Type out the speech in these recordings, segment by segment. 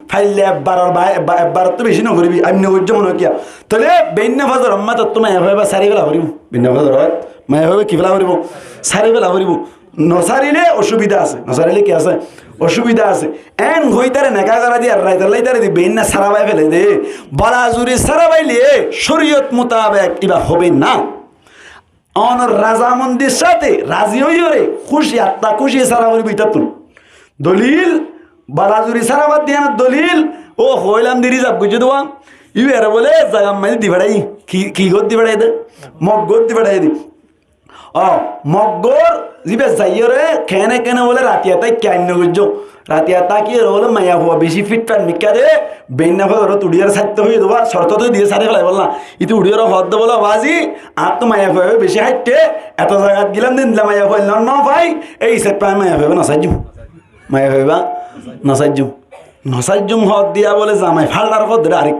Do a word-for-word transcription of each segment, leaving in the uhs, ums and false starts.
Faille ebbaror ba-, ba-, ebbarottú beci nogoríbi, aimma nogoijjó mone kiya. Tóile beinna fozoror mazé tottú maiyafua ibá sári fela foribó. Beinna fozorot maiyafua ibá ki fela foribó? Sári fela foribó. Nosárile ocúbida asé. Nosárile ki asé? Ocúbida asé. Eén hoi ítare neká gorá di ar raitolla ítare di beinna sára fai fele de. Bola zuri sára faile córiyot mutabek ibá hobe na. Onor razamondir sáte razi óiyore kúci, atta kúci sára foribó ítattún. Dolil, bola zuri sára bad diyanor dolil, ó hoilam de rizab goijjé de wá. Íbare bóle zagar mazé di feçai, ki, ki gór di feçai de? Mog gór di feçai de. Ó, Mog gór, íba zaiyore, kene kene bóle ratiya táikka ainno goijjó. Ratiya tákiyore bóle maiyafua beci fit fat mikká de, beinna fozorot uçiyore sáitte hoiyé de wá, sorto de diye sári felaibolla. Íte uçiyore hoódde bóle, bazi, añáttu maiyafua beci háitte, eto zagat gilam de endilla maiyafua no, no fai, ei hísafe añí maiyafua ibá nosáijjum. Maiyafua ibá nosáijjum. Nosáijjum hoódde bóle zamai faldar hoódde direk.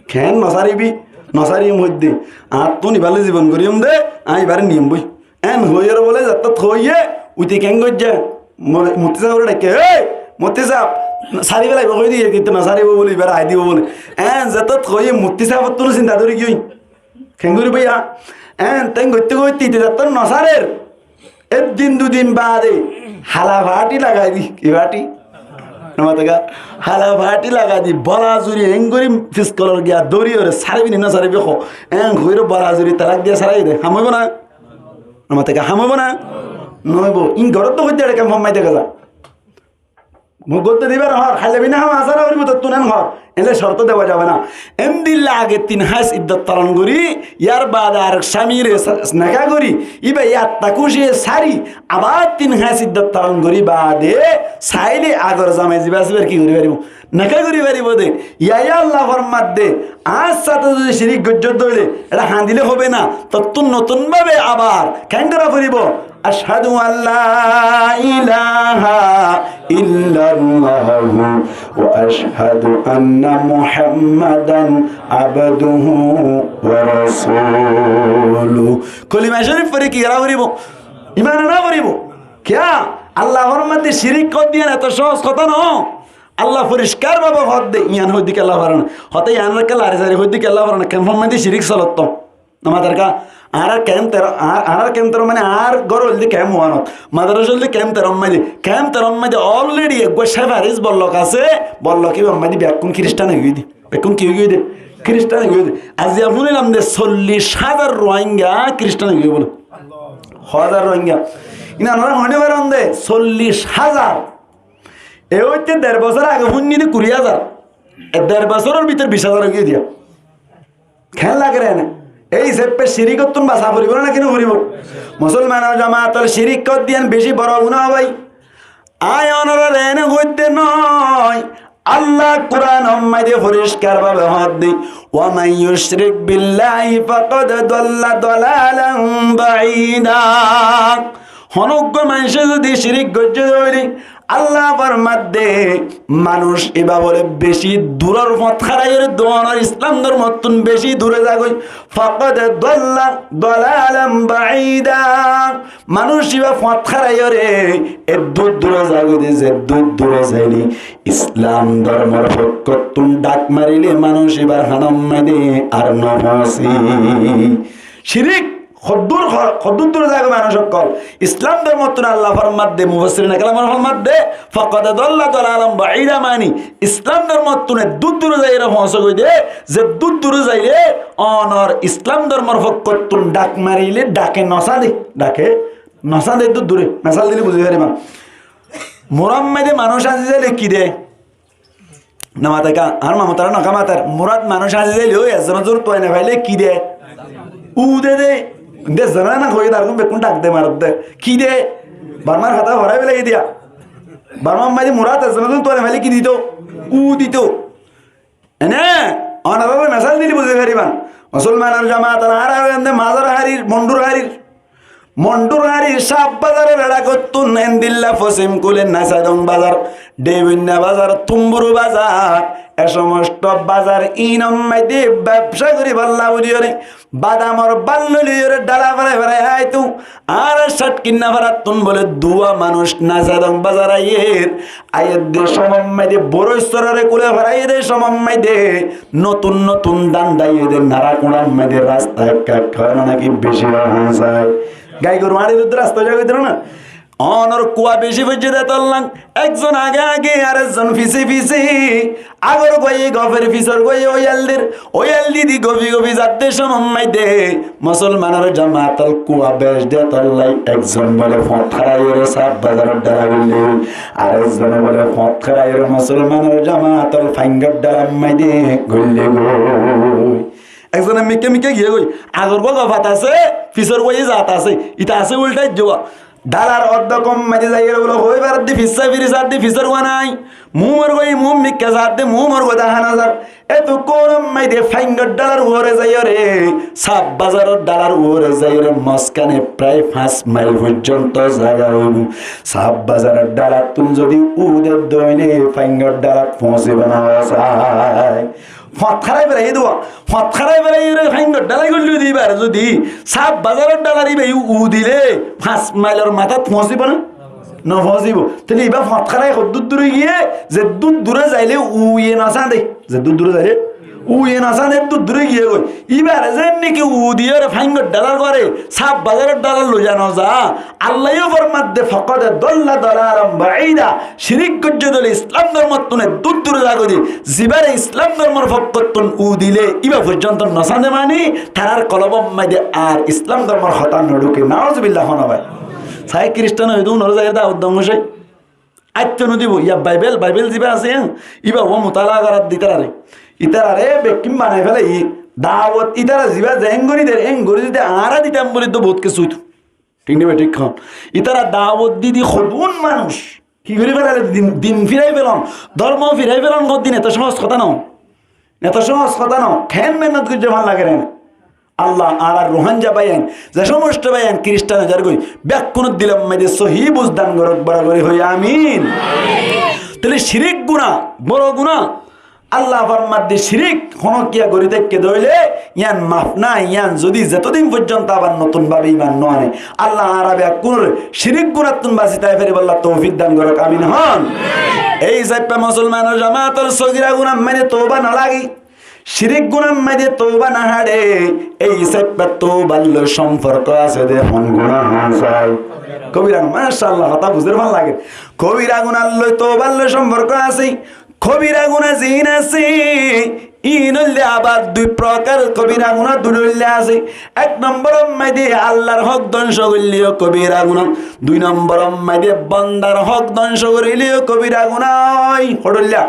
Keén nosáribi? Nosárim hoódde. Añáttu ibálla zibon goijjum de, añí ibáre niyum boi. Eén hoiyore bóle zettót hoiyé, uite keén goijjé? Mo-, muftí sábore dhaikké, "Ei, muftí sáb, sári felaibo hoiyé de, ite nosáribo bóle, ibáre aái dibo bóle." Eén zettót hoiyé, muftí sábottún sinta dóri giyói. Keén goríbo yá? Eén teén goitté goitté ite zettót nosárer, ek din dui din baade hala fathi lagai di, ki fathi? No mato ká? Hala fathi lagai di, bola zuri eén gorí fiskolor giya dóriyore sáribi né nosáribi hoó. Eén hoiyore bola zuri talak diya sárai de, ham óibo na? No mato ká, ham óibo na? No óibo. Ín gorot to hoiddé, ere kem hommai deka za. Mog gór de dibar hoór, háilla beinna ham asara goríbo tottún eén hoór. Eénle corto dewa zaibo na. Endilla age tin háiz iddot palon gorí, yar baade arek cámire sa-, neká gorí, íba atta kúci sári, abar tin háiz iddot palon gorí baade, saile agor zamai zibá asé íbar ki gorí faribó? Neká gorí faribó de. Yá, yá Allah formadde, añár sáte zodi cirik goijjós de óile, ere hañdile hobe na, tottún notun bábe abar keén gorá foribó? أشهد أن لا إله إلا الله وأشهد أن محمدا عبده ورسوله. Kolima córif fori ki gorá foribó? Iman ana foribó. Kiyá? Allah formadde cirik hoódde yián eto cóoz hotá no. Allah foriskar bábe hoódde, yián hoódde kiyólla fore na. Hotá yián ekká lari sari hoódde kiyólla fore na. Kemfor mazé cirik solotto. No matar ká, añárar kemp tero, añár, añárar kemp tero mane añár gór óilde kemp uánot, madrasa óilde kemp teror maze, kemp teror maze already eggúa céfaris bollok asé, bollok íbar maze bekkún Kiristan ói giyói de, bekkún ki ói giyói de? Kiristan ói giyói de. Aziya fúnilam de sollic házar Ruáinga Kiristan ói giyói bóle. Hó házar Ruáinga? Iín añára honé beron de sollic házar. E óite der bosór age fúnni de kuri házar. E der bosóror bútore bic házar ói giyói de. Keén lager ene? Ei hísafe cirikottún basa foribó né náki no foribó? Musolmanor jamaat ol, cirik hoódde yián beci boro guná bái. Añí onoráre ene hoóidde noó. Allah Kuranor maze foriskar bábe hoódde, ومن يشرك بالله فقد ضل ضلالا بعيدا. Honó uggúa maincé zodi cirik goijjé de óile, Allah formadde, manúic íba bóle beci duror fót háraiyóre, duonor Islam dormottún beci dure zagói. فقد ضل ضلالا بعيدا. Manúic íba fót háraiyóre eddúr dure zagói de, zeddúr dure zaile Islam dormor fokkóttun dhak marile manúic íbar hanor maze ar no foóñse. Cirik hoddúr, hoddúr dure zagói manúic ókkol. Islam dormottún Allah formadde, mufassirine keramor formadde, فقد ضل ضلالا بعيدا, mani Islam dormottún eddúr dure zaiyóre foóñse goi de, zeddúr dure zaile onor Islam dormor fokkóttun dhak marile dhake no sá de, dhake no sá de eddúr dure. Mesal dile buzi faribá. Murat maze manúic azi zaile ki de? No matar ká, añár mamutará no ká matar. Murat manúic azi zaile ói ezzon ezzon tuai no faile ki de? Ú de de. Inde ezzon no hoiyé, targún bekkún dhak de, marat de. Ki de? Barmar hotá horai félai diya. Barmar maze murat ezzon ezzon tuai no faile ki dito? Ú dito. Ene, onorare mesal dile buzi faribá. Musolmanor jamaat ol, añára ende mazar hárir, mondur hárir. Mondhurhári Sáb Bazaror elákottún endilla Fosimkule, Nasadong Bazar, Dheibonnya Bazar, Tumburu Bazar, e somosto bazar inor maidé bebsa goríballa buliyóre badamor balloi loiyóre dhála ferai ferai háitou. Añárar Cátkinna farattún bóle duwa manúic Nasadong Bazar aiyér. Aiyédde somot maidé Boróissororé kule faraiyéde somot maidé notun notun dán daiyéde Narakuñçar maidé rasta ekka ekka óna náki beci óna sai. Gai goru añárir uddú rasta ói zagói dé na. Onor kua beci foijjé dé tolla. Ekzon age age ar ekzon fise fise. Agor guaye gofer, fisor guaye óiyaldir. Óiyaldi di gofi gofi zadde somot maidé Musolmanor jamaatol kua bec dé tolla. Ekzon bóle fót háraiyóre Sáb Bazaror dhála goillé, ar ekzone bóle fót háraiyóre Musolmanor jamaatol faingor dhálar maidé goillé goi. Ekzone mikká mikká giyé goi, agor gua gofat asé, fisor guaye zat asé, ita asé ulthá ijjó gua. Dhálar oddókor maidé zaiyóre bóle hoi faredde fissá firi sadde fisor gua nái. Muúmor gua muúm mikká sadde muúmor gua dahá nozar. Etukkúnor maidé faingor dhálar uore zaiyóre, Sáb Bazaror dhálar uore zaiyóre, mozkane prai fañs mail foijjonto zaga óibo. Sáb Bazaror dhálattún zodi uu de dóile faingor dhálat foóñsibo no sai. Fót hárai felaiyé dé, fót hárai felaiyóre faingor dhála goillé dé ibáre zodi Sáb Bazaror dhálar ibáye uu dilé fañs mailor matát foóñsibo né? No foóñsibo. Tóile ibá fót hárai hoddúr dure giyé, zeddúr dure zailé uuye no sáñde. Zeddúr dure zailé uuye no sáñde, eddúr dure giyé goi. Ibáre zeén niki uu diyóre faingor dhálar gúare Sáb Bazaror dhálar loi za no za. Allaye yó formadde, "Faqad dalla dalalan baida." Cirik goijjé dóile Islam dormottún eddúr dure zagói dé. Zibáre Islam dormor fokkóttun uu dilé, íba foijjonto no sáñde mani, tarár kolbor maidé ar Islam dormor hotá no dhúke. Nauzubillah, hono bái. Sai Kiristan óiye dé, unore zaiyóre dawot don goi sai. Aitto no dibo, yá Baibel, Baibel zibá asé, hé, íba uá mutala gorat dé ítarare. Ítarare bekkín banai felaiyé. Dawot ítara zibá zeén gorí der, eén gorí dite añára ditam bóli dé bout kessú óito. Thík né bethík hoón? Ítara dawot di di hodún manúic ki gorí felailé, din, din firai felon, dórmo firai felon, hoddin eto sohóz hotá no. Eto sohóz hotá no. Keén mehénnot goijjé fán lager ene. Allah añárar Ruáingga báiyain, ze somosto báiyain Kiristan ói zargói, bekkúnor dilor maidé sohí buz dan gorouk, bára gorí hoó amin. Tóile cirik guná, boro guná. Allah formadde cirik honókiya gorí táikke dé óile, yián maf nái, yián zodi zetodin foijjonto abar notun bábe iman no ane. Allah añára bekkúnore cirik gunáttun basi táki faribálla toufik dan gorouk, amin hoón. Ei hísafe musolmanor jamaatol sogira gunar maidé touba no lage, cirik gunar maidé touba no háçe, ei hísafe toubar loi somporko asé dé hon guná hon sai? Kobira guná, macállah, hotá buzér fán lager. Kobira gunar loi toubar loi somporko asé. Kobira guná ziín asé, iín óilde abar dui prokar kobira guná dui dóilla asé. Ek nomboror maidé Allar hók dóngco goillé yó kobira guná. Dui nomboror maidé bondar hók dóngco goillé yó kobira guná. Ói, hó dóilla?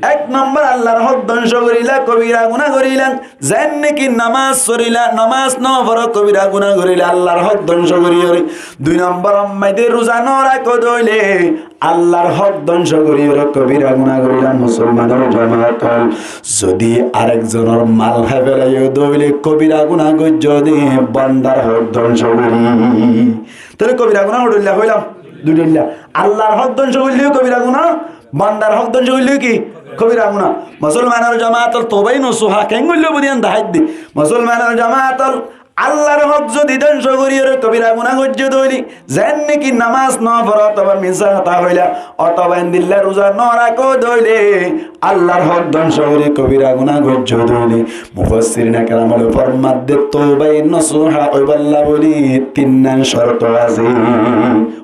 Ek nombor Allar hók dóngco goríla, kobira guná goríla. Zeén niki nomás forila, nomás no foró, kobira guná goríla, Allar hók dóngco goríyoré. Dui nomboror maidé ruza no rakó dóile, Allar hók dóngco goríyoré kobira guná goríla. Musolmanor jamaat ól, zodi arek zonor mal hái felaiyó dóile kobira guná goijjó dé, bondar hók dóngco gorí. Tóile kobira guná hó dóilla hoilam? Dui dóilla. Allar hók dóngco goillé yó kobira guná, bondar hók dóngco goillé yó ki? Kobira guná. Musolmanor jamaat ól, touba-i-nasuha keén goillé buli yián dahái dé. Musolmanor jamaat ól, Allar hók zodi dóngco goríyoré kobira guná goijjó dóile, zeén niki nomás no foró otóba misá hotá hoilá, otóba endilla ruza no rakó dóile, Allar hók dóngco gorí kobira guná goijjó dóile, mufassirine keram ól formadde touba-i-nasuha óiballa buli tinnán corto asé.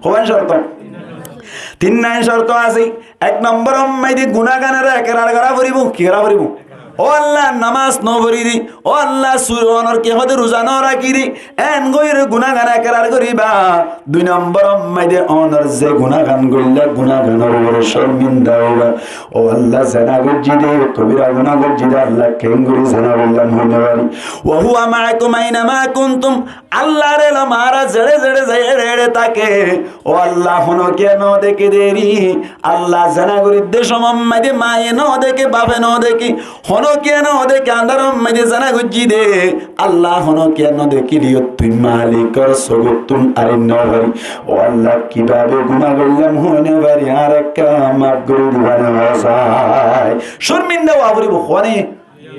Hoibán corto? Tinnán corto asé. Ek nomboror maidé gunáganore ekrar gorá foribó. Ki gorá foribó? Ó Allah, nomás no forí dé. Ó Allah, sur onor ki hode ruza no rakí dé. Eén gorí gunágan ekrar goríba. Dui nomboror maidé onor ze gunágan goillá, gunáganor uore corminda óiba. Ó Allah, zena goijjí dé, kobira guná goijjí dé, Allah keén gorí zena goillám hoi no fari. Wa huwa ma'akum aina ma kuntum. Allar elóm añára zeçé zeçé zai eçé eçé táke. Ó Allah, honókiya no deké dé ri. Allah, zena gorídde somot maidé maye no deké, bafe no deké. Honó kiyá no dekí, andár or maze zana goijjí dé. Allah honó kiyá no dekíleyó tui malikor sógottún arin no fari. Ó Allah, kibabe guná goillám hoi no fari, añáre ekká maf gorí diba né? Córminda ówa foribó, hoó né?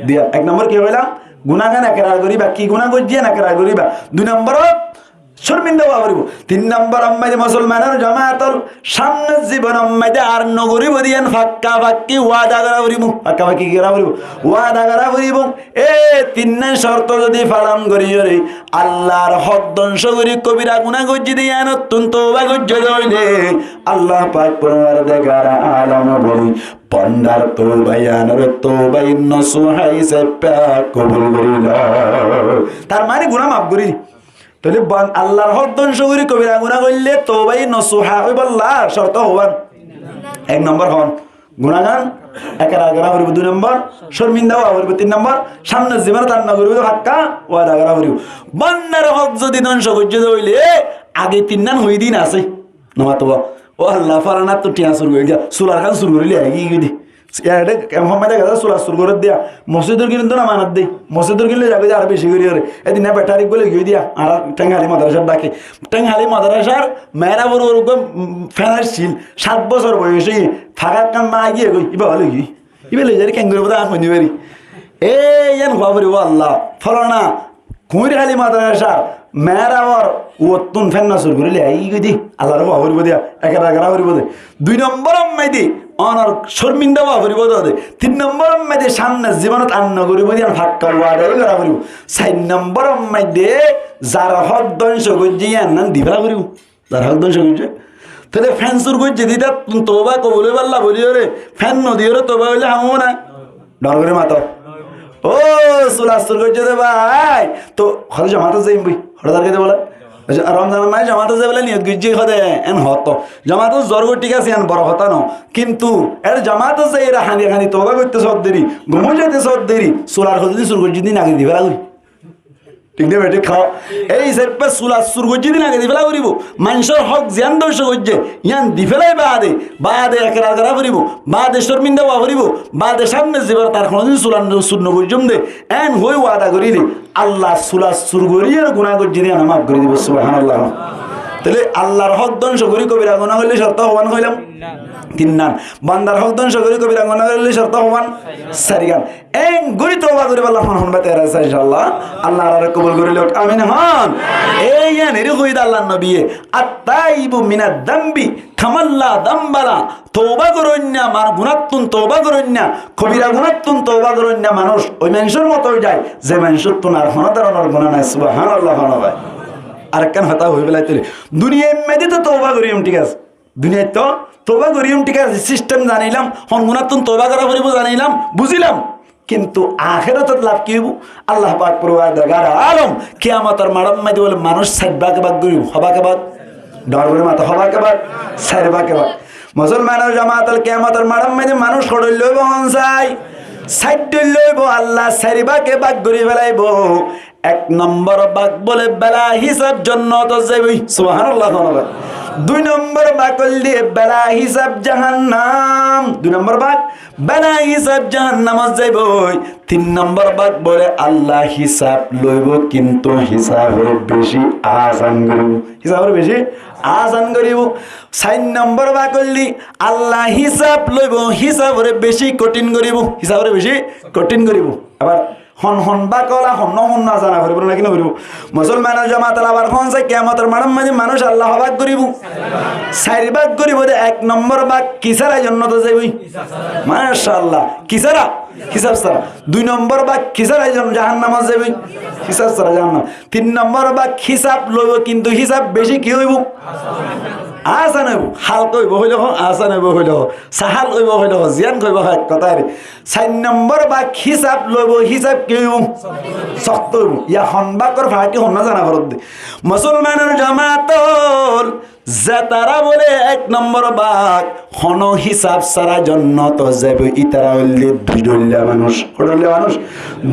Diya, ek nombor ki hoilam? Gunágan ekrar goríba, ki guná goijjí yián ekrar goríba. Dui nombor, córminda ówa foribó. Tin nombor or maze musolmanor jamaat ol, samner zibon or maze ar no goríbo de yián fakka fakki wada gora foribó. Fakka fakki ki gora foribó? Wada gora foribó. E tinnan corto zodi falon gorí yóre, Allahr hók dóngco gorí kobira guná goijjí de yiánottún touba goijjé de óile, Allah pak Forwardigare alom bóli bandar touba yiánore toubaye nosuha hísabe kobul gorí loi. Tar mane guná maf gorí dé. Tóile ban-, Allahr hók dóngco gorí kobira guná goillé toubaye nosuha óibolla corto hoón? Ek nombor hoón? Gunágan ekrar gora foribó. Dui nombor, córminda ówa foribó. Tin nombor, samner zibonot ar no goríbo de fakka wada gora foribó. Bandar hók zodi dóngco goijjé de óile, age tinnan hoiyé de yián asé. No mató. Ó Allah, falanar tú thiañ sur gorí giyé, sular gán sur gorí loi aigiyói de. Iyáre kemfor maze dega za sular sur gorér de, mosjidor gín dóna manar de, mosjidor gín loi zagói de aró beci gorí óre. Edin na betar uggwá loi giyói de, añárar Théngkhali madrasar dhake. Théngkhali madrasar mehrabor uggwá, mm, fen accíl, sát bosór boyos óiye, faga ekkán ma giyé goi, iba loi giyói. Iba loi zaré ken goríbo de añí hoi no fari. E yián hoó foribó, Allah, falana Kuñirhali madrasar mehrabor uottún fen sur gorí loi aigiyói de, Allahr hók foribó de, ekrar gora foribó de. Dui nombor or maze onor córminda ówa foribó de. Tin nombor or maze samner zibonot ar no goríbo de yián fakka wada gora foribó. Sair nombor or maze zar hók dóngco goijjé yián nan di féla foribó. Zar hók dóngco goijjé. Tóile fen sur goijjé de ítattún touba kobul óibolla bóli yóre, fen no di yóre touba óile ham óibo né? Dor gorí mató. Ó, sular sur goijjé de bái. Tóu hotá jamaat ot zaiyum boi. Hotá zar goijjé de bóle. Aca, Romzan or maze jamaat ot zaibólla niyot goijjé hode, en hoó to. Jamaat ot zor goi thík asé, en boro hotá no. Kintu er jamaat ot zai ere hañdi hañdi touba goitté sódde ri, gom ói zaitté sódde ri, sular hotá zodi sur goijjé de yián age di féla goi. Thík né bethík hoó? Ei hísabe sular sur goijjé de yián age di féla foribó. Maincór hók ziyán dóngco goijjé, yián di félai baade, baade ekrar gora foribó, baade córminda ówa foribó, baade samner zibonot ar honódin sular sur no goijjum de, en hoi wada gorí de. Allah sular sur gorí ar guná goijjé de yián maf gorí dibo, subhanallah. Tóile Allahr hók dóngco gorí kobira guná goillé corto hoón hoilam? Tinnan. Bandar hók dóngco gorí kobira guná goillé corto hoón? Sairgan. Engorí touba goríbolla hon hon bái teyar asé, inshaAllah. Allah añárare kobul gorí louk. Amin hon. Ei yián eri hoiyé de Allahr nobiye, "At-taibu minad-dambi kaman la damba lah." Touba goróinna, mar gunáttun touba goróinna, kobira gunáttun touba goróinna manúic ói maincór moto ói zai, ze maincóttun ar honó dóronor guná nai. Subhanallah, honó bái. Arekkán hotá hoi félai tóile, duniyait maze to touba goijjum, thík asé. Duniyait to touba goijjum, thík asé, sistem zanilam, hon gunáttun touba gora foribó zanilam, buzílam. Kintu ahératot laf ki óibo? Allah pak Forwardigare alom kiyamotor maçor maze bóle manúic sair báge bák goríbo. Hó báge bák? Dor gorí mató, hó báge bák? Sair báge bák. Musolmanor jamaat ol, kiyamotor maçor maze manúic hoçóilla óibo hon sai? Sair dhoilla óibo, Allah sair báge bák gorí félaibo. Ek nombor bák bóle bela hísab jonnot ot zaibói. Subhanallah, subhanallah. Dui nombor bák óilde bela hísab jahannam. Dui nombor bák bela hísab jahannam ot zaibói. Tin nombor bák bóle Allah hísab loibó, kintu hísab ore beci asan goríbo. Hísab ore beci asan goríbo. Sair nombor bák óilde Allah hísab loibó, hísab ore beci kothin goríbo. Hísab ore beci kothin goríbo. Abar hon hon bák ola hon no hon no zana foribó naki no foribó? Musolmanor jamaat ol, abar hon sai kiyamotor maçor maze manúic Allah hó bák goríbo? Sair bák goríbo de. Ek nombor bák ki sára jonnot ot zaibói? Mashallah. Ki sára? Hísab sára. Dui nombor bák ki sára jon-, jahannam ot zaibói? Hísab sára jahannam. Tin nombor bák hísab loibó, kintu hísab beci ki óibo? Asan óibo. Halka óibo hoile hó, asan óibo hoile hó, sahal óibo hoile hó, ziyán óibo hó, ek hotá ore. Sair nombor bák hísab loibó, hísab ki óibo? Sokto óibo. Yián hon bákor faáti hon no zana foredde. Musolmanor jamaat ol, zetará bóle ek nombor bák hono hísab sára jonnot ot zaibói, itará óilde dui dhoilla manúic. Hó dhoilla manúic?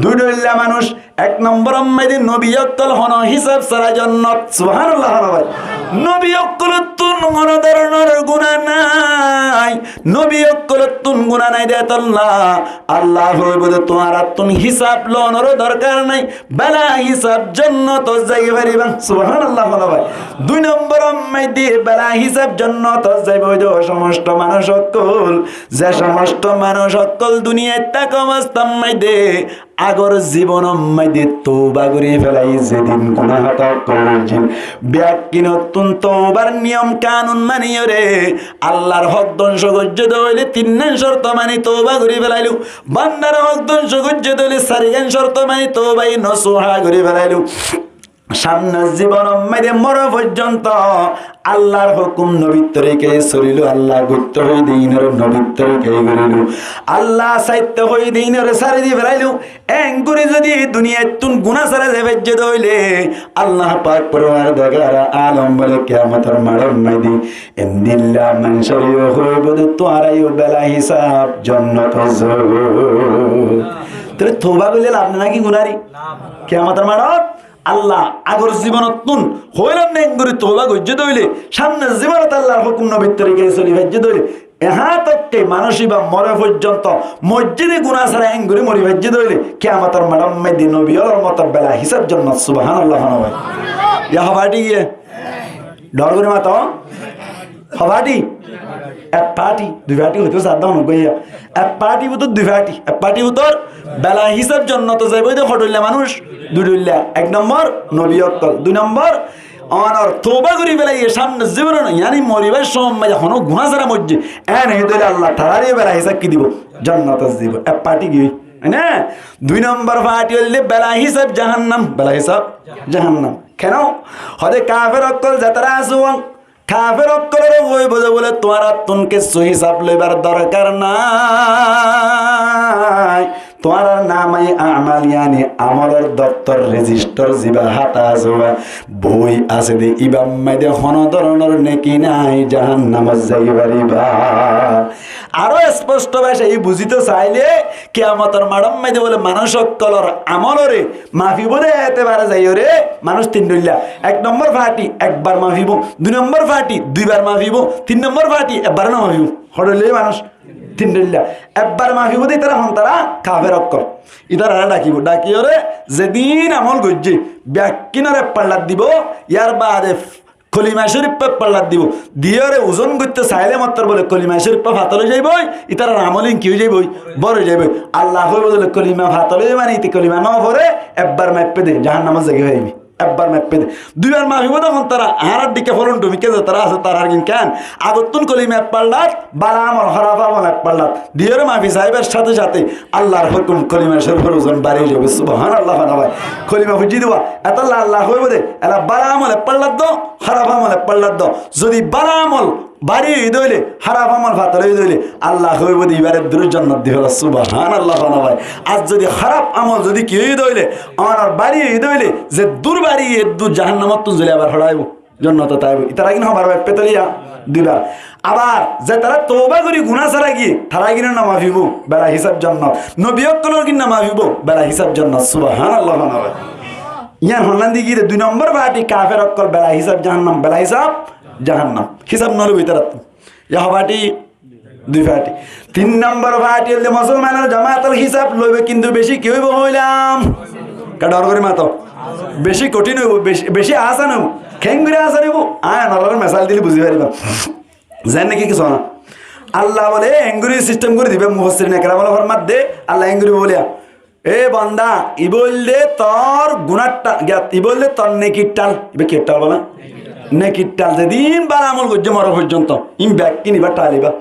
Dui dhoilla manúic. Ek nombor ot maze nobi ókkol hono hísab sára jonnot. Subhanallah, honó bái. Nobi ókkolóttun honó dóronor guná nái. Nobi ókkolóttun guná nái de tolla. Allah hoibó de tuáñrattun hísab lonoró dorkar nái. Bela hísab jonnotot zai faribá. Subhánallah, bála bái. Dui nombor maidé bela hísab jonnotot zaibói de ó somosto manúic ókkol. Ze somosto manúic ókkol duniyait táka obostát maidé agor zibonot maidé touba gorí félai, zedin guná hátá goijjíl, bekkúnottún toubar niyom kanun maniyóre, Allar hók dóngco goijjé dé óile tinnán córto mani touba gorí félailú, bandar hók dóngco goijjé dé óile sarigán córto mani touba nasuha gorí félailú. Samner zibonot maidé mora foijjonto Allar hókum nobir torikaye solilú, Allah goittó hoiyé dé inoré nobir torikaye gorilú, Allah saittó hoiyé dé inoré sári di félailú. Engorí zodi duniyaittún guná sára zai faijjé dé óile, Allah pak porwardigare alom bóle kiyamotor maçot maidé endilla manúicoré yó hoibó dé tuáñra yó bela hísab jonnotot zagói. Tóile touba goillé laf nái náki gunári? Kiyamotor maçot Allah agor zibonottún hoilam de engorí touba goijjé dé óile, samner zibonot Allar hókum nobir torikaye soli faijjé dé óile, ehá tokke manúic ibá mora foijjonto moijjé dé guná sára engorí mori faijjé dé óile, kiyamotor maçot maidé nobi ólor moto bela hísab jonnot. Subhánallah, bála bái. Yá hobá thík giyé? Dor gorí mato. Hó parti? Ek parti, dui parti hoitó sadda honó goiya. Ek parti bútor dui parti, ek parti bútor bela hísab jonnotot zaibói de hodhoilla manúic, dui dhoilla. Ek nombor, nobi ókkol. Dui nombor, onor touba gorí félaiye samner zibonot, yáni moribar cómot maze honó guná sára moijjé. Ene dóile Allah taráre bela hísab ki dibó? Jonnotot dibó. Ek parti giyói. Né? Dui nombor parti óilde bela hísab jahannam, bela hísab jahannam. Keno? Hode kafer ókkol zetará asó, kafer ókkolore hoibó de bóle, tuáñrattún kessú hísab loibar dorkar nái. Tuáñrar namaye amal, yáni amolor doftor, rejistor, zibá hátá asé, boi asé de, ibár maze honó dóronor neki nái, jahannamot zai faribá. Aró esposto bácaye buzito saile, kiyamotor maçot maze bóle manúic ókkolor amolore mafibó de etebare zaiyóre manúic tin dhoilla. Ek nombor parti ekbar mafibó, dui nombor parti duibar mafibó, tin nombor parti ekbar no mafibó. Hodhoilla manúic? Tin dhoilla. Ekbar mafibó de itará hontará? Kafer ókkol. Itará dhakibó, dhakiyóre zedin amol goijjé bekkúnore ek pallat dibó, yar bade kolima córifa ek pallat dibó. Diyóre uzon goittó saile mottor bóle kolima córifa fatol ói zaibói, itarar amol ín ki ói zaibói? Bor ói zaibói. Allah hoibó de bóle kolima fatol ói zaibói, mani ite kolima no fore, ekbar maffé de, jahannamot zai faribí. Ekbar maffé de. Duibar mafibó de hontará? Añárar dhikka folon dhumikka zetará asé tarár gin ken? Agottún kolima ek pallat, bála amol, háraf amol ek pallat. Diyóre mafi saibar sáte sáte Allar hókum, kolima córifor uzon bari ói zaibói. Subhánallah, bála bái. Kolima foijjí dé wa. Etolla Allah hoibó de, ela bála amol ek pallat do, háraf amol ek pallat do. Zodi bála amol bari ói de óile, háraf amol fatol ói de óile, Allah hoibó de ibáre duru jonnot di féla. Subhánallah, bála bái. Ar zodi háraf amol zodi ki ói de óile, onor bari ói de óile, ze dur bari, e dur jahannamottún zoli abar hoçaibó. Jonnotot táibo. Itará gin hobar baffe toliya? Duibar. Abar zetará touba gorí guná sára giyé, tará gin no mafibó, bela hísab jonnot. Nobi ókkolor gin no mafibó, bela hísab jonnot. Subhánallah, bála bái. Yián honnán di giyé de, dui nombor parti kafer ókkol, bela hísab jahannam, bela hísab jahannam. Hísab no loibó itarattú. Yá hó parti? Dui parti. Tin nombor parti óilde musolmanor jamaatol, hísab loibó, kintu beci ki óibo hoilam? Ka dhor gorí mato? Beci kothin óibo, beci, beci asan óibo. Kengori asan óibo? Añí onorare mesal dile buzi faribá. Zen niki kessú na. Allah bóle engori sistem gorí dibá, mufassirin ekram ókkole formar de, Allah engori bóle, e banda, ibá óilde tor gunar thal, giyat, ibá óilde tor nekir thal. Ibá kiyór thal bóle? Nekir thal. Zedin bála amol goijjé mora foijjonto, ín bekkín ibár thal ibá.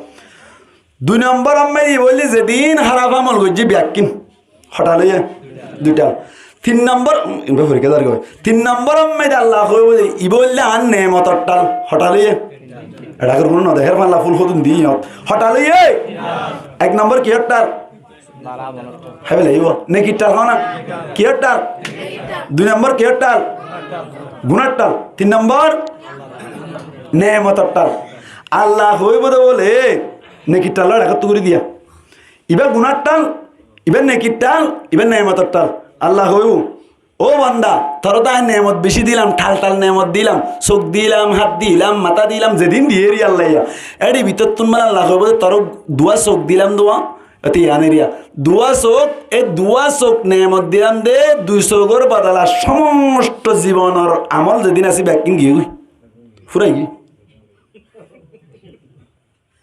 Dui nombor ot maze ibá óilde zedin háraf amol goijjé bekkín. Hó thal óiye? Dui thal. Tin nombor, ibá forikká dar goi. Tin nombor ot maze Allah hoibó de, ibá óilde añár nemotor thal. Hó thal óiye? Eçe gorí no dehér, falla ful hodún di iyót. Hó thal óiye? Ek nombor kiyór thal? Háibo laibo. Nekir thal hó na? Kiyór thal? Dui nombor kiyór thal? Gunar thal. Tin nombor? Nemotor thal. Allah hoibó de bóle, nekir thal ore ekottu gorí diya. Ibá gunar thal, ibá nekir thal, ibá nemotor thal. Allah hoibó, Ó banda, toré to añí neemot bicí dilam, thal-thal neemot dilam, suk dilam, hát dilam, matá dilam, zedún diyé ri Allaye. Éçe bútottún bóle Allah hoibó de, toré duwá suk dilam duwá, eti yían eriya. Duwá suk, e duwá suk neemot dilam de, dui sukor bodola somosto zibonor amol zedún asé bekkún giyé goi. Furai giyé.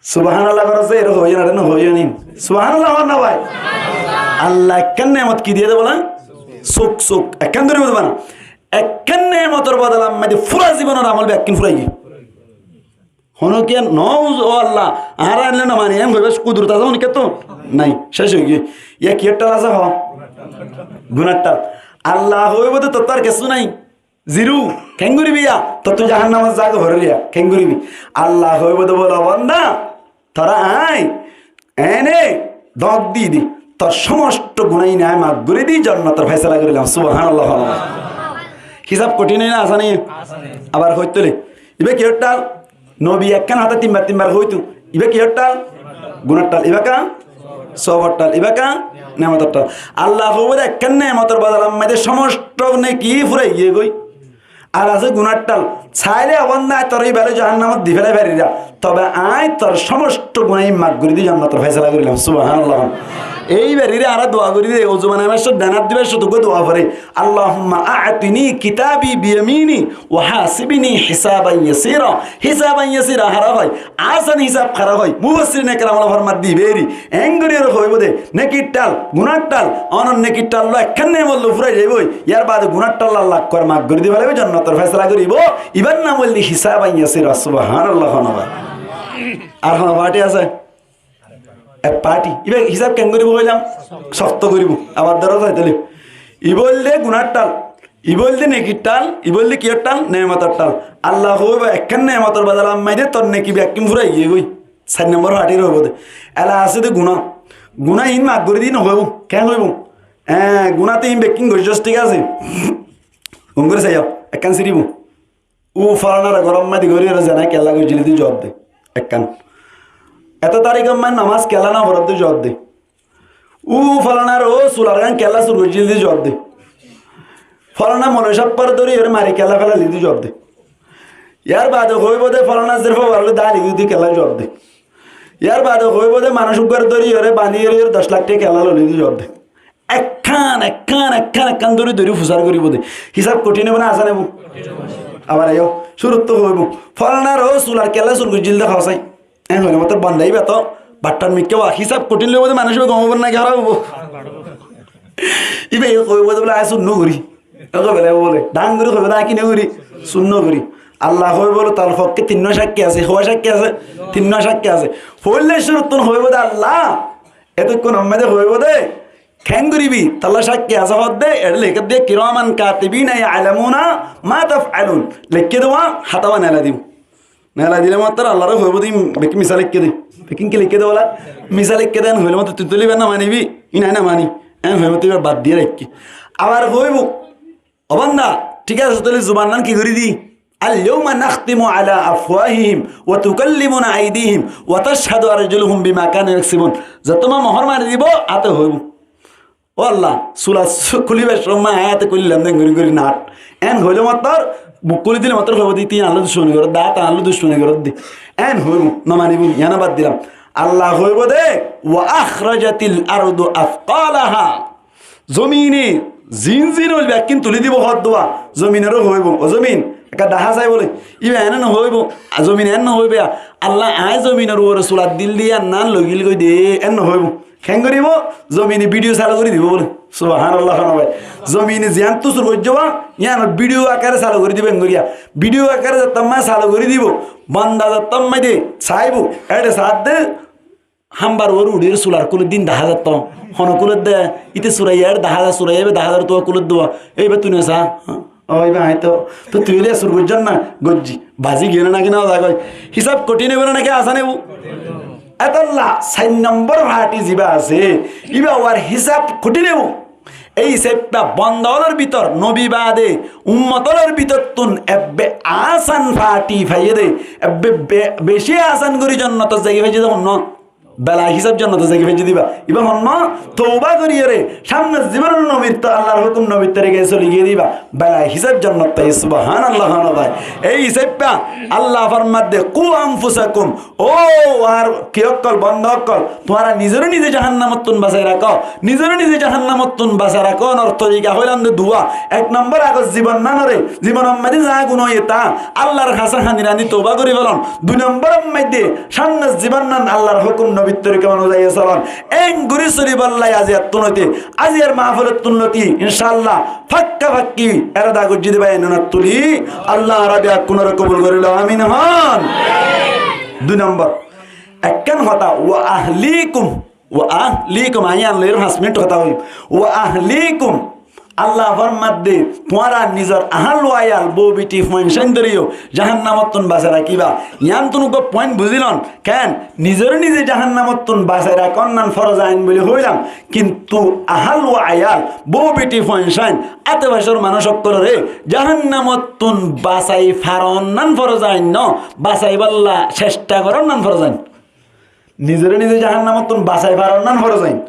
Subhanallah goró ze, ere hoiyó na, ere no hoiyó ni? Subhanallah hoó na bái? Allah ekkán neemot ki diyé de bóle? Suk, suk. Ekkán dóri bóle bana. Ekkán neemotor bodola maze fura zibonor amol bekkún furai giyé. Hono kiyé no, ó Allah, añára enne no mani, en hoibar kudurot asé honikka to nai, céc ói giyé. Yá kiyór thal asé hoó? Gunar thal. Allah hoibó de, tor to ar kessú nai. Zero, keén goribi yá? Tor to jahannamot zagói forer yá, keén goribi? Allah hoibó de bóle, banda, toré añí ene dók di di, tor somosto guná ín añí maf gorí di, jonnotor faisala gorílam. Subhanallah. Hisab kothín ói na, asán ói? Abar hoitó le, ibá kiyór thal? Nobi ekkán hotá tinbar tinbar hoitó. Ibá kiyór thal? Gunar thal. Ibá ká? Sóbor thal. Ibá ká? Neemotor thal. Allah hoibó de ekkán neemotor bodola maze somosto neki furai giyé goi. Ar asé gunar thal. Sailé ó banda, toré ibáre jahannamot di félai farir, tobe añí tor somosto guná ín maf gorí di jonnotor faisala gorílam. Subhanallah. Ei barire añára dua gorí de, ó zuban añára dán át dibar cót uggúa dua foré. اللهم أعطني كتابي بيميني وحاسبني حسابا يسيرا. Hisaban yasira hará hoó? Asán hisab hará hoó? Mufassirin ekram ókkole formar de ibáre. Engorí ore hoibó de, nekir thal, gunar thal, onor nekir thal loi ekkán neemot loi furai zaibói. Yar bade gunar thal Allah ekkán maf gorí di félaibo, jonnotor faisala goríbo. Ibar nam óilde hisaban yasira. Subhanallah, hono bái. Ar hono party asé? Ek party. Ibá hisab keén goribo hoilam? Sokto goribo. Abar dóro zai tole. Ibá óilde gunar thal. Ibá óilde nekir thal. Ibá óilde kiyór thal? Neemotor thal. Allah hoibó ekkán neemotor bodola maze tor neki bekkún furai giyé goi. Sair nombor party hoibó de. Ela asé de guná. Guná ín maf gorí di no hoibó. Keén hoibó? E, guná to ín bekkún goijjós, thík asé. Gom gorí saiyó. Ekkán siribo. Ó folanar góror maze gorí ore zena kiyólla goijjíl de juwab de. Ekkán. Eto tarikor maze nomaz kiyólla no forór de juwab de. Ó folanar ó sular gán kiyólla sur goijjíl de juwab de. Folana moloi sábbore dóri ore mari kiyólla félaiye de juwab de. Yar bade hoibó de folana zerfo barle dali de kiyólla juwab de. Yar bade hoibó de manúic uggúare dóri ore bañdí ore doc lak thaka kiyólla loile de juwab de. Ekkán, ekkán, ekkán, ekkán dóri dóri fusár goríbo de. Hisab kothín óibo né asán óibo? Abar aiyó, cúruttu hoibó. Folanar ó sular kiyólla sur goijjíl de hoó sai. Eén hoilé mottor banda ibá to battar mikká ba. Hisab kothín loibó de manúic ibá gom óibo né ki háraf óibo? Ibá yó hoibó de bóle añí sur no gorí. Eko bele bóle. Dhang gorí hoibó de añí ki no gorí? Sur no gorí. Allah hoibó bóle tor fokké tinnúa sákki asé. Howa sákki asé? Tinnúa sákki asé. Foila cúruttún hoibó de Allah. Etukkún ammáde hoibó de. Keén goríbi? Tolla sákki asé hoódde, eçé leikké de, كراما كاتبين يعلمون ما تفعلون. Leikké de wá, hátá ba neelai dibo. Neelai dile mottor Allaré hoibó de, bekkín misá leikké de. Bekkín ki leikké de bóla? Misá leikké de, en hoilé mottor tui tuli ibá no manibi, ín añí no mani. En hoilé mottor ibá bad diyé raikké. Abar hoibó, ó banda, thík asé, tóile zuban gán ki gorí di? اليوم نختم على أفواههم وتكلمنا أيديهم وتشهد أرجلهم بما كانوا يكسبون. Zettót mohór mari dibo, áte hoibó. Ó Allah, sula su-, kúlibar cómot añí áte kúlilam de, engori gorí nat. En hoilé mottor, buk kúli dile mottor hoibó de, tin Allah ducmoni goródde, áte Allah ducmoni goródde. En hoibó, no manibo, yián bad dilam. Allah hoibó de, وأخرجت الأرض أثقالها. Zomine zin zin óil bekkín tuli dibo hoódduwa. Zominoré hoibó, ó zomin, ekka dahá sai bóle. Ibá ene no hoibó, a zomine ene no hoibó ya. Allah, añí zominor uore sulat dil de, yián nan loi gil goi de, ene no hoibó. Keén goríbo? Zomine video salu gorí dibo bóle. Subhanallah, hono bái. Zomine ziyántu sur goijjé ba, yiánor video akare salu gorí dibo, en goríya. Video akare zettót maze salu gorí dibo, banda zettót maze de saibo, eçe saádde, hámbar uore uçíyore sular kúlodde, ín dahá zatto. Hone kúlodde, íte suraiyé, eçé dahá za, suraiyé, ibá dahá zar, tuwa kúlodde, e ibá tui no sa. Ó ibá, añí to, to tui óile sur goijjós na, goijjí. Bazi giyé né náki no zagói. Hisab kothín óibo né náki asán óibo? Etolla sair nombor fathi zibá asé, ibá uar hisab kothín óibo. Ei hisabta banda ólor bútore, nobi bade, ummot ólor bútottún ebbe asán fathi faiyé de, ebbe be-, beci asán gorí jonnotot zaigói faiyé de, hon no? Bela hisab jonnot zai giyé faizzé diba. Ibá honno? Touba goríyore, samner zibonot nobir to-, Allar hókum nobir torika soli giyé diba. Bela hisab jonnot faizzé, subhanallah, hono bái. Ei hisabbá Allah formadde, "Qu anfusakum", ó añár ki ókkol, bonda ókkol, tuáñra nizoré nize jahannamottún basai rakó, nizoré nize jahannamottún basai rakó, onor torika hoilam de duwa. Ek nombor, agor zibon nanore, zibonor maze za guná óiye ta, Allar hañsé hañdi hañdi touba gorí felon. Dui nombor maze, samner zibon nan Allar hókum nobir torika onuzai solon. Engorí solibálla aziyattún óite, aziyar mahfilottún lóti, incállah, fakka fakki erada goijjí de bái, enun attuli, Allah Rabbe akkunore kobul gorílou, amin hon. Dui nombor, ekkán hotá, "Wa ahlikum", "Wa ahlikum", añí yián loi fañs minit hotá hoiyum. "Wa ahlikum", Allah formadde, tuáñra nizor ahál wayal, bou beti, fuain sáin doré yó jahannamottún basai rakíba. Yiánttún uggwá point buzílon, ken? Nizoré nize jahannamottún basai rakón nan foroz ain buli hoilam, kintu ahál wayal, bou beti, fuain sáin, ate facor manúc ókkolore jahannamottún basai faron nan foroz ain no, basaibálla cesta goron nan foroz ain. Nizoré nize jahannamottún basai faron nan foroz ain.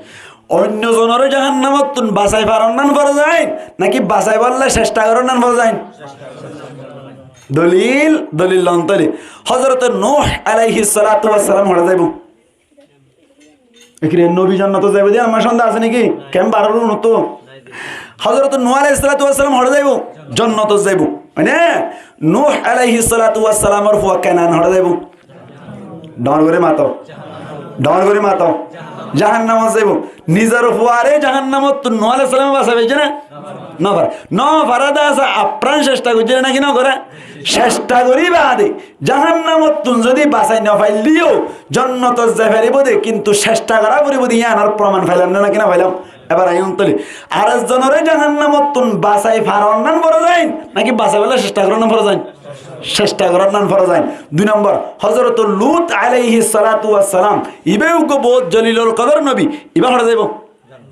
Oinno zonoré jahannamottún basai faron nan foroz ain, náki basaibálla cesta goron nan foroz ain? Dolil, dolil lon tóile. Hozrote Nuh alaihissalatu wassalam hoçé zaibo? Ekire nobi jonnotot zaibo de añár sonde asé niki? Ken baror unottu? Hozrote Nuh alaihissalatu wassalam hoçé zaibo? Jonnotot zaibo. Mane Nuh alaihissalatu wassalamor fua Kenan hoçé zaibo? Dhoóñr gorí mato. Dhoóñr gorí mato. Jahannamot zaibo. Nizor fuaré jahannamottún Nuh alaihissalame basai faijjé né? Nofare. Nofare de asé, afran cesta goijjé né náki nogoré? Cesta gorí baade jahannamottún zodi basai nofaillé yó jonnotot zai faribó de, kintu cesta gorá foribó de, yiánor proman failam né náki nofailam? Ebar aiyón tóile, ar ekzonoré jahannamottún basai faron nan foroz ain, náki basaibálla cesta goron nan foroz ain? Cesta goron nan foroz ain. Dui nombor, Hozrote Lut alaihissalatu wassalam, ibá uggwá bout jolilul kodor nobi, ibá hoçé zaibo?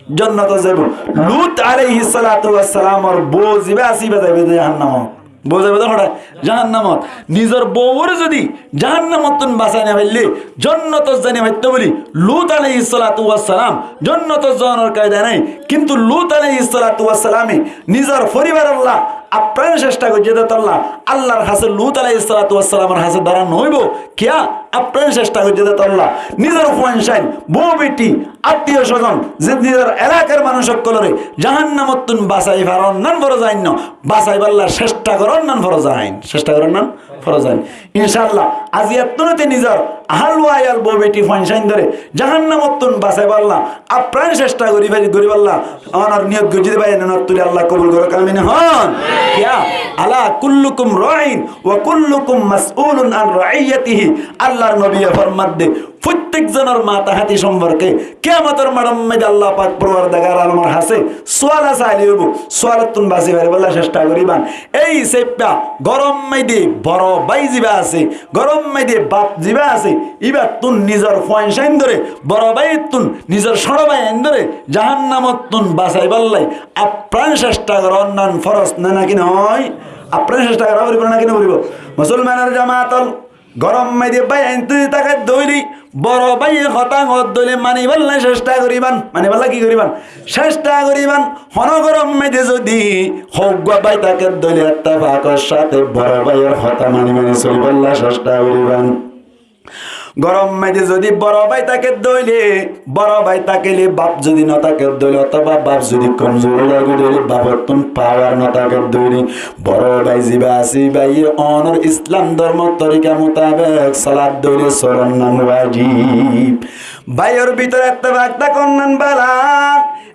Jonnotot zaibo. Lut alaihissalatu wassalamor bou zibá asé, ibá zaibo de jahannamot. Bou zaibo de hoçé? Jahannamot. Nizor bouwore zodi jahannamottún basai nofaillé, jonnotot zai nofaitto buli Lut alaihissalatu wassalam jonnotot zonor kaida nai. Kintu Lut alaihissalatu wassalame nizor foribarolla afran cesta goijjé de tolla, Allar hañsé Lut alaihissalatu wassalamor hañsé dóra noóibo. Kiyá? Afran cesta goijjé de tolla. Nizor fuain sáin, bou beti, attiyo sozon, ze nizor elakar manúc ókkolore jahannamottún basai faron nan foroz ain no, basaibálla cesta goron nan foroz ain. Cesta goron nan foroz ain. Incállah, aziyattún óite nizor ahál wayal, bou beti, fuain sáin doré jahannamottún basaibálla afran cesta gorí fari, goríbálla onor niyot goijjí de bái, enun attuli Allah kobul gorouk, amin hon. Kiyá? Ala kullukum ra'in wa kullukum mas'ulun an ra'iyyatihi. Allar nobiye formadde, fottek zonor mata hati somporke kiyamotor maçor maze Allah pak porwardigar alomor hañsé sual asali óibo. Sualottún basi faribálla cesta goríban. Ei seippá, gorom maze boro bái zibá asé, gorom maze baf zibá asé, ibáttún nizor fuain sáin doré, boro báittún nizor cóñço bái ain doré jahannamottún basaibálla afran cesta goron nan foroz né náki noó? Afran cesta gorá foribó né náki noforibo? Musolmanor jamaat ol, gorom maze bái ain tui táke de óile, boro báiye hotá hoó de óile manibálla cesta goríban. Manibálla ki goríban? Cesta goríban. Hono gorom maze zodi hoggwá bái táke de óile ettefakor sáte boro báiyor hotá mani mani solibálla cesta goríban. Gorom maze zodi boro bái táke de óile, boro bái tákile, baf zodi no táke de óile, otoba baf zodi komzur ói zai de óile, bafottún pawar no táke de óile, boro bái zibá asé, báiye onor Islam dormor torika mutabek sola de óile, solon nan wajib. Báiyor bútore ettefak tákon nan bála.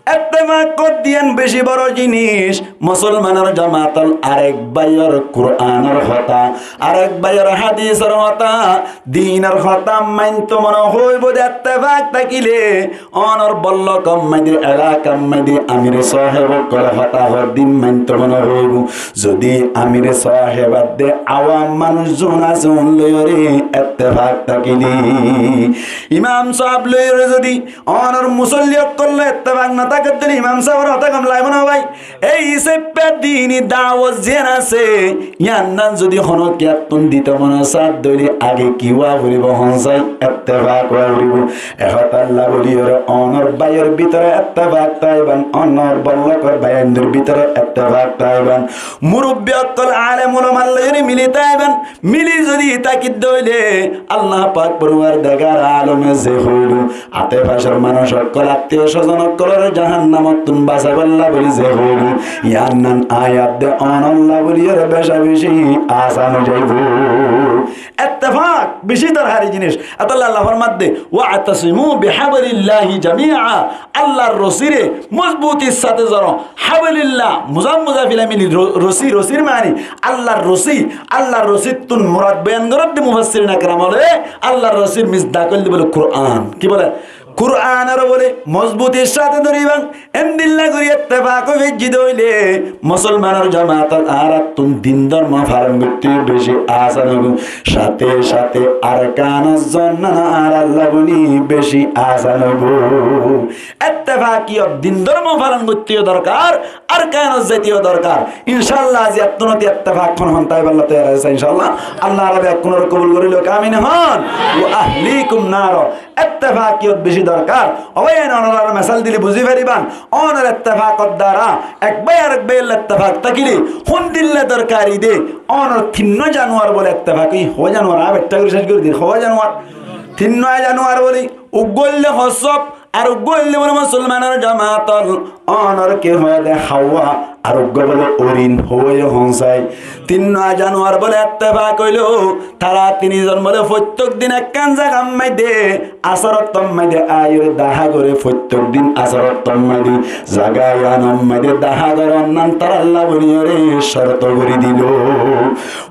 Ettefak hoó de yián beci boro jinis. Musolmanor jamaat ol, arek báiyor Kuranor hotá, arek báiyor hadisor hotá, dinor hotá mainto mone hoibo de ettefak tákile, onor bollokor maze, elakar maze amir saheb ókkole hotá hoó de mainto mone hoibo. Zodi amir saheb bade awam manúc zun asé, un loiyore ettefak tákile, imam saheb loiyore zodi onor musolli ókkol loi ettefak no táke de óile, Imam sábor hotá gom laibo no bái? Ei hísafe dini dawot ziyán asé, yíannan zodi honó kiyattún dito mone sádde óile age ki ówa foribo hon sai? Ettefak ówa foribo. E hotálla bóliyoré onor báiyor bútore ettefak táiban, onor bollokor báiyaindor bútore ettefak táiban, murubbi ókkol alem ulamar lói mili táiban. Mili zodi tákidde óile Allah pak forwardigar alome ze hoilo, ate facor manúc ókkol, attiyo sozon ókkolore jahannamottún basaibálla bóli ze hoilo, yíannan ayat de onolla bóliyoré beca beci asan ói zaibo. Ettefak beci dorhari jinis. Etolla Allah formadde, "Wa'tasimu bihablillahi jami'a." Allar rosire mozbutir sáte zoro. Hablillah, muzaf muzaf ilai mili ro-, rosi, rosir mani Allar rosi. Allar rosittún murad boyan goródde mufassirin ekram ókkole Allar rosir misdak óilde bóle Kuran. Ki bóle? Kuranore bóle mozbutir sáte dóriba. Endilla gorí ettefak ói faijjí de óile musolmanor jamaat, añárattún din dormo falon goitté beci asan óibo. Sáte sáte arkanor zonnan añáralla bóli beci asan óibo. Ettefakiyot din dormo falon goittéyo dorkar, arkanot zaiteyo dorkar. Incállah, aijjattún ettefak hon hon táibolla toiyar asé, incállah. Allah añára beggúnore kobul gorí louk, amin hon. Wa ahlikum naro. Ettefakiyot beci dorkar. Ó bái, en onorare mesal dile buzí fariban. Onor ettefakor duara ek bái arek báiyolla ettefak tákile hondilla dorkari de. Onor tinnwá januar bóle ettefak óiye. Hoó januar, añí bettá gorí céc gorí dir. Hoó januar. Tinnwá januar bóle, uggwá óilde hossób, ar uggwá óilde bóle musolmanor jamaat ókkol, onor ki hoó de háwa, ar uggwá bóle orin, hoó ye hon sai. Tinnwá januar bóle ettefak óilo, tara tinizon bóle foittók din ekkán zagar maide, asor ottór maide aiyóre dahá gore, foittók din asor ottór maide, zaga iyanor maide dahá goronnan taralla bóliyoré corto gorí dilo.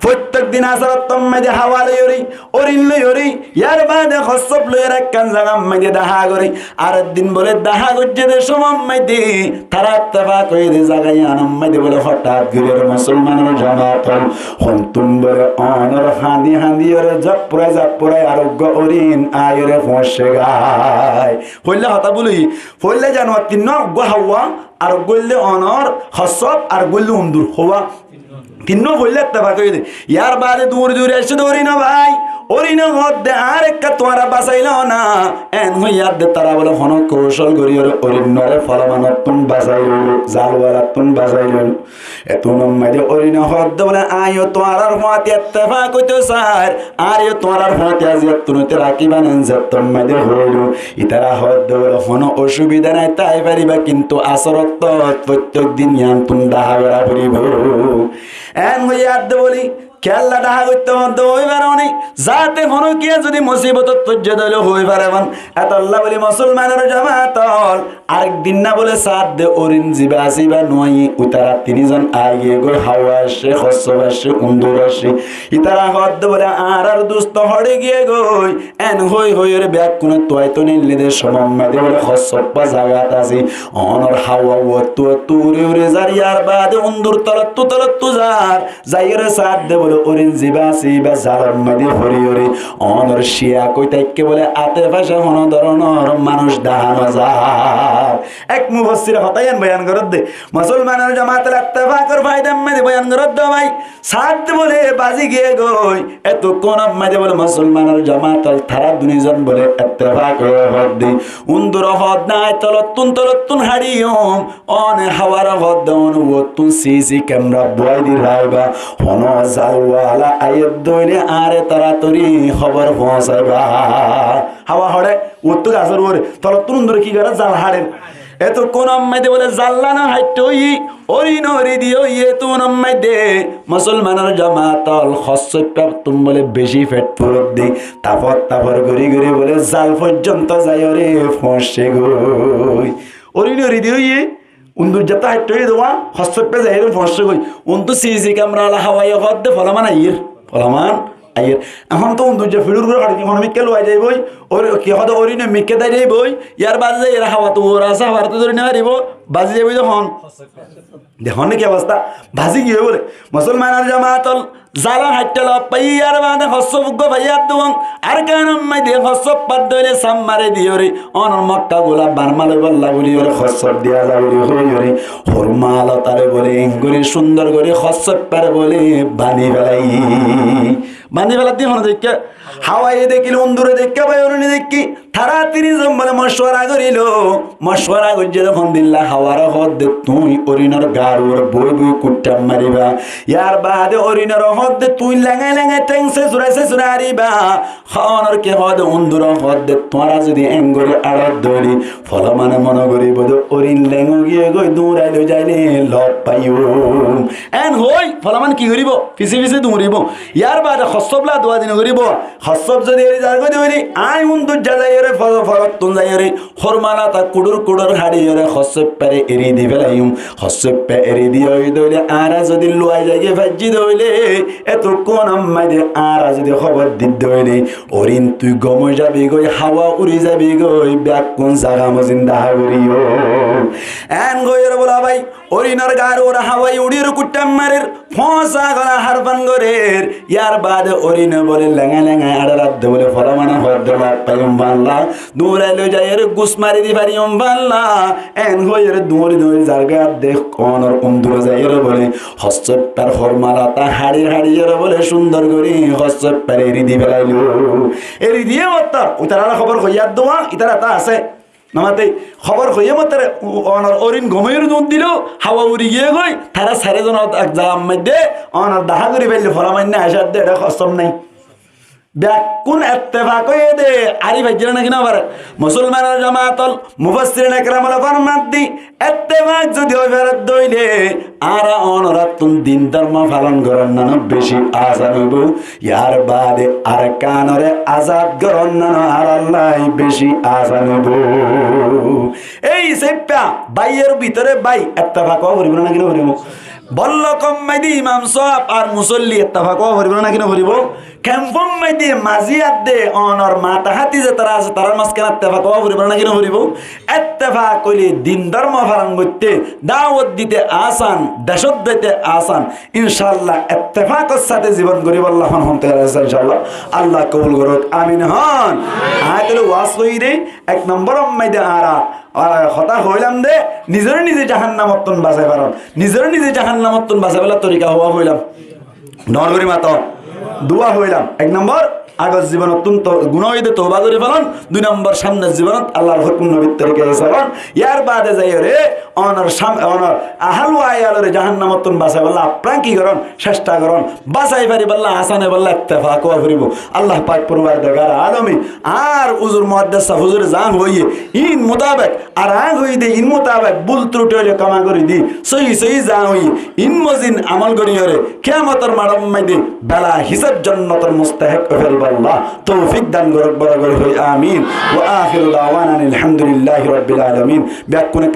Foittók din asor ottór maide háwa loiyóre, orin loiyóre, yar baade hossób loiyóre ekkán zagar maide dahá gore. Ar ek din bóle dahá goijjé de cómot maide tara ettefak óiye de zaga iyanor maide bóle hotát gorí ar musolmanor jamaat ókkol, hontún bóle onor hañdi hañdiyoré zappurai zappurai ar uggwá orin aiyóre foóñiccé goi. Foóila hotá buli, foóila januar tinnwá, uggwá háwa, ar uggwá óilde onor hossób, ar uggwá óilde undur, háwa. Tinnwá foóila ettefak óiye de. Yar baade duñri duñri aiccé de orin, ó bái. Orine hoódde, añáre ekká tuáñra basailó na. En hoiyé de tara bóle honó koucól goríyoré orinnore folomanottún basai loilo, zalwalattún basai loilo. Ettún maide orine hoódde bóle, añí yó tuáñrar fúañti ettefak óito sair, añáre yó tuáñrar fúañti aijjattún óite rakíba nen, zettór maide hoóilo. Ítara hoódde bóle, honó ocubida nái, tái faribá, kintu asor ottót foittók din iyanttún dahá gorá foribó. En hoiyé de bóle, kiyólla dahá goittó hoódde hoi faróni, zaáte honókiye zodi musibotot foijjé de óile hoi faribán. Etolla bóle musolmanor jamaat ókkol, arek din na bóle saádde orin zibá asé íba no aiyé, ítara tinizon aigiyé goi, háwa aiccé, hossób aiccé, undur aiccé. Ítara hoódde bóle, añárar dustó hoçé giyé goi. En hoi hoiyóre beggúne tuaitó neillé de cómot maide bóle hossóbba zagat asé. Onor háwa uottú uottú uri uri zar, yar baade undur tolottú tolottú zar. Zaiyóre saádde bóle orin zibá asé íba zalor maide foriyóre onor cíya koi táikke bóle ate face honó doronor manúic dahá no zar. Ek mufassire hotá iyan boyan gorédde, musolmanor jamaator ettefakor faidar maide boyan gorédde, bái. Saádde bóle bazi giyé goi. Etukkúnor maide bóle musolmanor jamaat ókkol tara dunizon bóle ettefak ói hoódde, undure hoódde, añí tolottún tolottún haçiyum. One háware hoódde, one uottún sisi kemera boái di raibá. Honó zalwala aiyé de óile añáre toratori hóbor foóñsaiba. Háwa hoçé, uottú gasór uore, tolottún undure ki goré, zal haçer. Etukkúnor maide bóle zallán haiththa óiye, orin ori di óiye, etukkúnor maide musolmanor jamaat ókkol hossóbbattún bóle beci fet furedde, tafot tafot gorí gorí bóle zal foijjonto zaiyóre foóñiccé goi. Orin ori di óiye, undur zettót haiththa óiye de, hossóbba zaiyóre foóñiccé goi. Untú sisi kemera ala háwaye hoódde folaman aiyér, folaman aiyér. Ehón to undur ze fiçur uore hoçé ki honó mikká luwai zaiboi, Ór-, ki hoó de, órin mikká dái zaibói, yar baade zaiyóre háwattú uore asé, háwattú dóri no faribó, bazi zaibói de hon. De hon ki obosta? Bazi giyói bóle. Musolmanor jamaat ol, zalor haiththá loffaiyé, yar baade hossób uggúa faiyé adduwang. Arkanor maze hossób fadde óile saf mari diyóre, onor Mokka gula Barma loibolla buli yóre hossób diya za buli hoiyóre, hórma lotare bóle, engori cúndor gori hossóbbar bóle bandi félaiye. Bandi féladde hone deikká, háwaye dekíl, undure deikká, bái órin deikká, tará tinízon bóle mocuwara gorílo. Mocuwara goijjé de hondilla, háware hoódde tuñí órinor gaar uore boi boi kuththá mariba. Yar baade órinore hoódde tuñí lengai lengai théng sesurai sesurai ariba. Honor ki hoóde, undure hoódde, tuáñra zodi engori añçot dóile, folamane mone goríbo de órin leng giyói, duñrai loi zaile lof faiyum. En hoi folaman ki goríbo? Fise fise duñribo. Yar baade hossób la duadin goríbo. Hossób zodi eri zargói de óile, añí undujja zaiyóre, fo-, forottún zaiyóre, hórma lota kuçur kuçur haçiyóre hossóbbare eri di félaiyum. Hossóbba eri diyé ói de óile, añára zodi luwai zaigói faijjí de óile, etukkúnor maze añára zodi hóbor di de óile, órin tui gom ói zabi goi, háwa uri zabi goi, bekkún zaga mozin dahá goríyo. En hoiyóre bóle bái, órinor gaar uore háwaye uçíyóre kuththá marer, foñsa gola harfan gorer, yar baade órine bóle lengai lengai añçar adde bóle folamane hoódde lof faiyum falla, duñrai loi zaiyóre gus mari di fariyum falla, en hoiyóre duñri duñri zargói adde onor undure zaiyóre bóle hossóbbar hórma lota haçi haçiyóre bóle cúndor gori hossóbbare eri di félailo. Eri diyé mottor, itaráre hóbor hoiyé adduwang, itará ta asé. Namate hóbor hoiyé mottor, u-, onor órin gom óiyóre duñr dilo, háwa uri giyé goi, tará sairé zon ek zagar maze onor dahá gorí faille, folaman aiccé de, ere hossób nai. Bekkún ettefak óiye de, ari faijjé né náki no fare? Musolmanor jamaat ol, mufassirin ekram ol formadde, ettefak zodi ói fare de óile, añára onorattún din dórmo falon goronnan beci asan óibo, yar baade Arkanore azad goronnan añárallá beci asan óibo. Ei seppá báiyor bútore bái ettefak ówa foribó né náki no foribó? Bollokor maze imam sáb ar musolli ettefak ówa foribó né náki no foribó? Kempor maze mazi adde onor mata hati zetará asé, tarár mazkán ettefak ówa foribó né náki no foribó? Ettefak óile din dórmo falon goitté, dawot dite asan, decót zaite asan. Incállah, ettefakor sáte zibon goríbolla hon hon toiyar asé, incállah. Allah kobul gorouk, amin hon. Añí tóile waz gorí de, ek nombor maze añára, a, hotá hoilam de, nizore nize jahannamottún basai faron. Nizore nize jahannamottún basaibálla torika hoilam. Dor gorí mato. Dua hoilam. Ek nombor, agor zibonottún to-, guná óiye de touba gorí felon. Dui nombor, samner zibonot Allar hókum nobir torika solon. Yar baade zaiyóre onor sam-, onor ahal wa iyalore jahannamottún basaibálla apran ki goron? Cesta goron. Basai faribálla, asan óibolla ettefak ówa foribó. Allah pak forwardegar alome ar uzur muhaddes sáb huzure zan hoiye, in mutabek Ar añí hoiyí de in mutabek bul truti óile kóma gorí di, sóhi sóhi za hoiyí, in mozin amol goríyore kiyamotor maçor maze bela hisab jonnotor mustahek ói faribálla toufik dan gorouk, boro gorí hoi amin. Wa akhiru dawana anil hamdulillahi rabbil alamin. Bekkúne